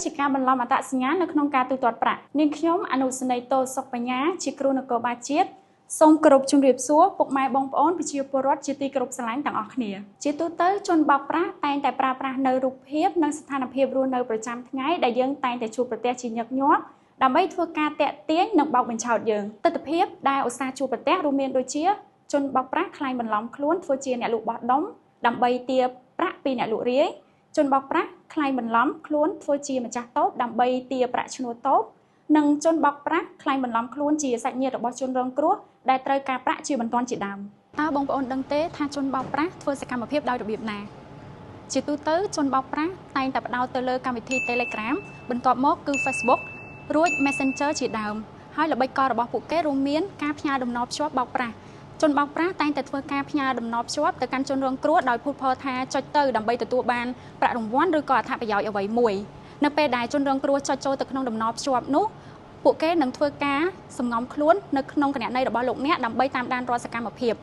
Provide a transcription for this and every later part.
ជាការបន្លំអត្តសញ្ញាណនៅក្នុងការទូទាត់ប្រាក់នាងខ្ញុំអនុសេនីយ៍តូសុកបញ្ញាជាគ្រូនគរបាលជាតិសូមគោរពជម្រាបសួរពុកម៉ែបងប្អូនប្រជាពលរដ្ឋជាទីគោរពស្រឡាញ់ទាំងអស់គ្នាជាទូទៅជនបោកប្រាស់តែងតែប្រើប្រាស់នៅរូបភាពនិងស្ថានភាពរស់នៅប្រចាំថ្ងៃដែលយើងតែងតែជួបប្រទះជាញឹកញាប់ដើម្បីធ្វើការតាក់ទាញនិងបោកបញ្ឆោតយើងទិដ្ឋភាពដែលឧស្សាហ៍ជួបប្រទះរួមមានដូចជាជនបោកប្រាស់ក្លែងបន្លំខ្លួនធ្វើជាអ្នកលក់បោះដុំដើម្បីទារប្រាក់ពីអ្នកលក់រាយជនបោកប្រាស់ក្លែងបន្លំខ្លួនធ្វើជាម្ចាស់តូបដើម្បីទារប្រាក់ឈ្នួលតូបនិងជនបោកប្រាស់ក្លែងបន្លំខ្លួនជាសាច់ញាតិរបស់ជនរងគ្រោះដែលត្រូវការប្រាក់ជាបន្ទាន់ជាដើមតើបងប្អូនដឹងទេថាជនបោកប្រាស់ធ្វើសកម្មភាពដោយរបៀបណាជាទូទៅជនបោកប្រាស់តែងតែផ្ដោតទៅលើកម្មវិធី Telegram បន្ទាប់មកគឺ Facebook រួច Messenger ជាដើមហើយល្បិចកលរបស់ពួកគេរួមមានការផ្ញើតំណភ្ជាប់បោកប្រាស់ជនបោកប្រាស់តែងតែធ្វើការផ្ញើតំណភ្ជាប់ទៅកាន់ជនរងគ្រោះដោយភូតផលថាចុចទៅដើម្បីទទួលបានប្រាក់រង្វាន់ឬក៏អត្ថប្រយោជន៍អ្វីមួយនៅពេលដែលជនរងគ្រោះចុចចូលទៅក្នុងតំណភ្ជាប់នោះពួកគេនឹងធ្វើការសម្ងំខ្លួននៅក្នុងគណនីរបស់លោកអ្នកដើម្បីតាមដានរាល់សកម្មភាព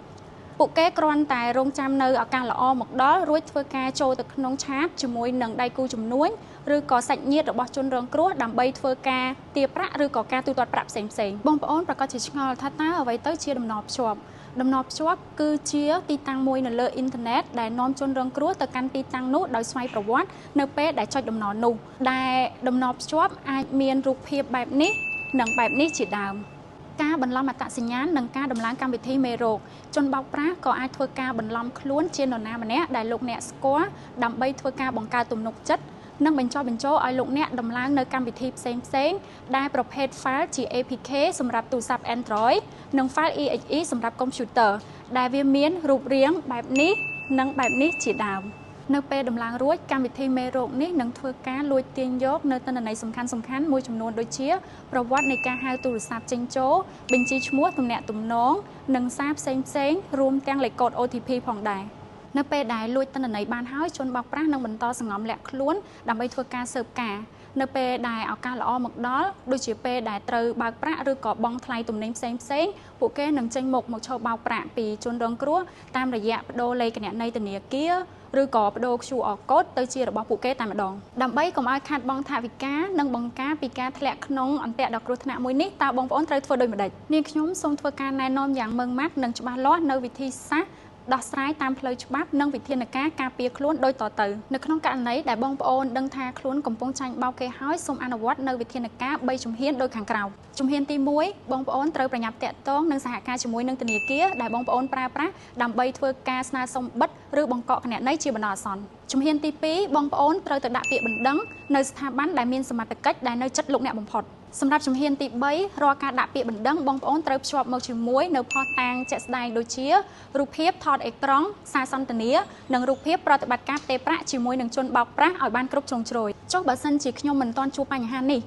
ពួកគេគ្រាន់តែរងចាំនៅឱកាសល្អមកដល់រួចធ្វើការចូលទៅក្នុងឆាតជាមួយនឹងដៃគូជំនួញឬក៏សាច់ញាតិរបស់ជនរងគ្រោះដើម្បីធ្វើការទារប្រាក់ឬក៏ការទូទាត់ប្រាក់ផ្សេងៗបងប្អូនប្រាកដជាឆ្ងល់ថាតើអ្វីទៅជាតំណភ្ជាប់តំណភ្ជាប់គឺជាទីតាំងមួយនៅលើអ៊ីនធឺណិតដែលនាំជនរងគ្រោះទៅកាន់ទីតាំងនោះដោយស្វ័យប្រវត្តិនៅពេលដែលចុចតំណនោះដែលតំណភ្ជាប់អាចមានរូបភាពបែបនេះនិងបែបនេះជាដើមការបន្លំអត្តសញ្ញាណនិងការដំឡើងកម្មវិធីមេរោគជនបោកប្រាស់ក៏អាចធ្វើការបន្លំខ្លួនជានរណាម្នាក់ដែលលោកអ្នកស្គាល់ដើម្បីធ្វើការបង្កើតទំនុកចិត្តនិងបញ្ចុះបញ្ចូលឲ្យលោកអ្នកដំឡើងនៅកម្មវិធីផ្សេងៗដែលប្រភេទ file ជា APK សម្រាប់ទូរស័ព្ទ Android និង file EXE សម្រាប់កុំព្យូទ័រដែលវាមានរូបរាងបែបនេះនិងបែបនេះជាដើមនៅពេលដំឡើងរួចកម្មវិធីមេរោគនេះនឹងធ្វើការលួចទាញយកនៅទិន្នន័យសំខាន់ៗមួយចំនួនដូចជាប្រវត្តិនៃការហៅទូរស័ព្ទចេញចូលបញ្ជីឈ្មោះទំនាក់ទំនងនិងសារផ្សេងៗរួមទាំងលេខកូដ OTP ផងដែរនៅពេលដែលលួចទិន្នន័យបានហើយជនបោកប្រាស់នឹងបន្តសង្ងំលាក់ខ្លួនដើម្បីធ្វើការស៊ើបការនៅពេលដែលឱកាសល្អមកដល់ដូចជាពេលដែលត្រូវបើកប្រាក់ឬក៏បង់ថ្លៃទំនិញផ្សេងៗពួកគេនឹងចេញមុខមកឈរបោកប្រាក់ពីជនរងគ្រោះតាមរយៈប្ដូរលេខគណនីធនាគារឬក៏ប្ដូរ QR code ទៅជារបស់ពួកគេតែម្ដងដើម្បីកុំឲ្យខាតបង់ថវិកានិងបង្ការពីការធ្លាក់ក្នុងអន្ទាក់ដ៏គ្រោះថ្នាក់មួយនេះតើបងប្អូនត្រូវធ្វើដូចម្តេចនាងខ្ញុំសូមធ្វើការណែនាំយ៉ាងម៉ឺងម៉ាត់និងច្បាស់លាស់នៅវិធីសាស្ត្រដោះស្រាយតាមផ្លូវច្បាប់និងវិធានការការពារខ្លួនដូចតទៅនៅក្នុងករណីដែលបងប្អូនដឹងថាខ្លួនកំពុងចាញ់បោកគេហើយសូមអនុវត្តនៅវិធានការ3ជំហានដូចខាងក្រោមជំហានទី1បងប្អូនត្រូវប្រញាប់តាក់ទងនិងសហការជាមួយនឹងធនាគារដែលបងប្អូនប្រើប្រាស់ដើម្បីធ្វើការស្នើសុំបិទឬបង្កកគណនីជាបណ្ដោះអាសន្នជំហានទី2បងប្អូនត្រូវទៅដាក់ពាក្យបណ្ដឹងនៅស្ថាប័នដែលមានសមត្ថកិច្ចដែលនៅជិតលោកអ្នកបំផុតសម្រាប់ជំហានទី3រាល់ការដាក់ពាក្យបណ្ដឹងបងប្អូនត្រូវភ្ជាប់មកជាមួយនៅភស្តុតាងជាក់ស្ដែងដូចជារូបភាពថតអេក្រង់សារសន្ទនានិងរូបភាពប្រតិបត្តិការផ្ទេរប្រាក់ជាមួយនឹងជនបោកប្រាស់ឲ្យបានគ្រប់ជ្រុងជ្រោយចុះបើសិនជាខ្ញុំមិនទាន់ជួបបញ្ហានេះ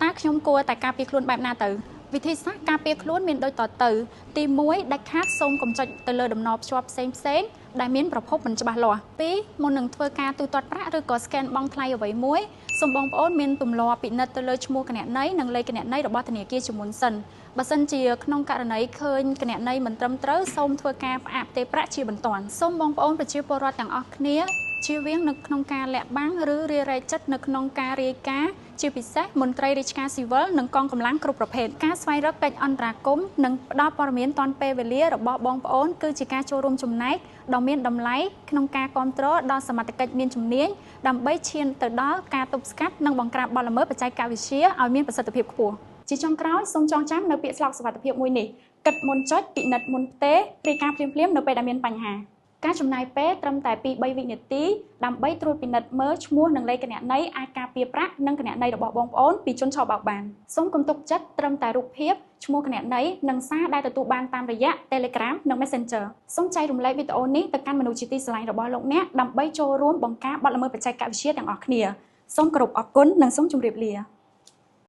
តើខ្ញុំគួរតែការពារខ្លួនបែបណាទៅវិធីសាស្ត្រការពារខ្លួនមានដូចតទៅទី1ដាច់ខាតសូមកុំចុចទៅលើតំណភ្ជាប់ផ្សេងៗដែលមានប្រភពមិនច្បាស់លាស់2មុននឹងធ្វើការទូទាត់ប្រាក់ឬក៏ scan បង់ថ្លៃអ្វីមួយសូមបងប្អូនមានទម្លាប់ពិនិត្យទៅលើឈ្មោះគណនីនិងលេខគណនីរបស់ធនាគារជាមុនសិនបើសិនជាក្នុងករណីឃើញគណនីមិនត្រឹមត្រូវសូមធ្វើការផ្អាកផ្ទេរប្រាក់ជាបន្ទាន់សូមបងប្អូនប្រជាពលរដ្ឋទាំងអស់គ្នាជៀសវាងនៅក្នុងការលាក់បាំងឬរារែកចិត្តនៅក្នុងការរាយការណ៍ជាពិសេសមន្ត្រីរាជការស៊ីវិលនិងកងកម្លាំងគ្រប់ប្រភេទការស្វែងរកកិច្ចអន្តរាគមន៍និងផ្ដល់ព័ត៌មានទាន់ពេលវេលារបស់បងប្អូនគឺជាការចូលរួមចំណែកដ៏មានតម្លៃក្នុងការគាំទ្រដល់សមត្ថកិច្ចមានជំនាញដើម្បីឈានទៅដល់ការទប់ស្កាត់និងបង្ក្រាបបទល្មើសបច្ចេកវិទ្យាឲ្យមានប្រសិទ្ធភាពខ្ពស់ជាចុងក្រោយសូមចងចាំនៅពាក្យស្លោកសុវត្ថិភាពមួយនេះគិតមុនចុចពិនិត្យមុនផ្ទេររាយការណ៍ភ្លាមៗនៅពេលដែលមានបញ្ហាការចំណាយពេលត្រឹមតែ 2-3 វិនាទីដើម្បីត្រួតពិនិត្យមើលឈ្មោះនិងលេខគណនីអាចការពារប្រាក់និងគណនីរបស់បងប្អូនពីជនឆបោកបានសូមកុំទុកចិត្តត្រឹមតែរូបភាពឈ្មោះគណនីនិងសារដែលទទួលបានតាមរយៈ Telegram និង Messenger សូមចែករំលែកវីដេអូនេះទៅកាន់មនុស្សជាទីស្រឡាញ់របស់លោកអ្នកដើម្បីចូលរួមបង្ការបទល្មើសបច្ចេកវិទ្យាទាំងអស់គ្នាសូមគោរពអរគុណនិងសូមជម្រាបលា